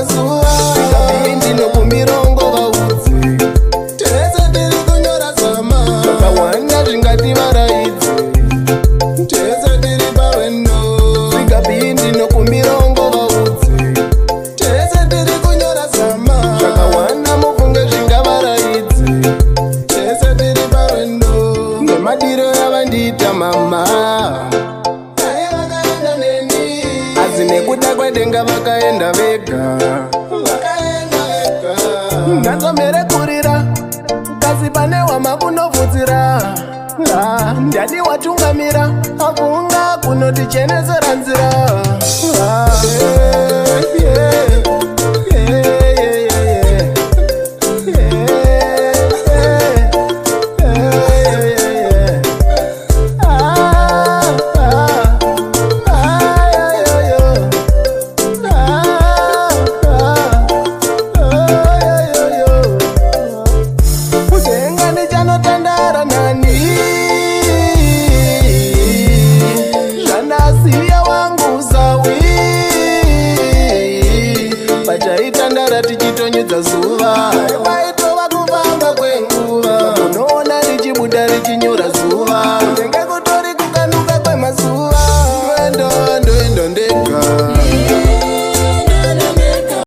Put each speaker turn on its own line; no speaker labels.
mazuva. Ndinokumirongo vaudze tese tiri kunyora zama. Zvakawanda zvingativaraidze tese tiri parwendo. Svika ndinokumirongo vaudze tese tiri kunyora zama. Zvakawanda mufunge zvingavaraidze tese tiri parwendo. Nemadiro yavandiita mama, dai vakaenda neni, asi nekuda kwedenga vakaenda vega, vakaenda vega. Ndanzomere kurira kasi pane hwama kunovhudzira. Ah, ndani watungamira afunga kunotichenesera nzira. Ah, yeah. Yeah. Ah, ah, ah, yo, yo, yo. Ah, ah, oh, yo, yo, yo. Kudenga ndichanotandara nani? Zvandasiya wangu sawi, pachaitandara.